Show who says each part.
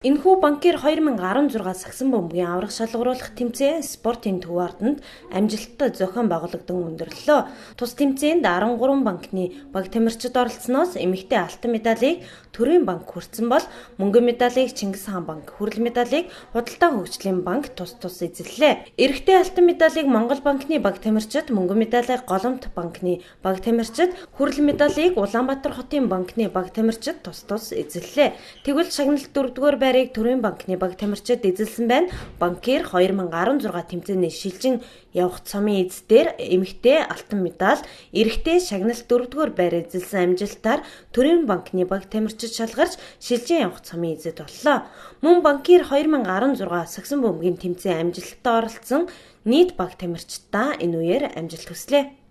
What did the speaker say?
Speaker 1: Энэхүү банкир 2016 сагсан бөмбөгийн аварга шалгаруулах тэмцээн спортын төв ордонд амжилттай зохион байгуулагдан өндөрлөлөө. Тус тэмцээнд 13 банкны баг тамирчид оролцсоноос эмэгтэй алтан медалийг Төрийн банк хүртсэн бол мөнгөн медалийг Чингис хаан банк, хүрэл медалийг Худалдаа хөгжлийн банк тус тус эзэллээ. Эрэгтэй алтан медалийг Монгол банкны баг тамирчид, мөнгөн медалийг Голомт банкны баг тамирчид, хүрэл медалийг Улаанбаатар хотын банкны баг тамирчид тус тус эзэллээ. Тэгвэл шагналт 4-р байрыг Төрийн банкны баг тамирчид эзэлсэн байна. Банкир 2016 тэмцээний шилжин явах цомын эзэдээр эмэгтэй алтан медаль, эрэгтэй шагналт 4-р байр эзэлсэн амжилтаар Төрийн банкны баг тамирчид шалгарч шилжин явах цомын эзэд боллоо. Мөн банкир 2016 сагсан бөмбөгийн тэмцээн амжилттай оролцсон нийт баг тамирчдаа энэ үеэр амжилт хүслээ.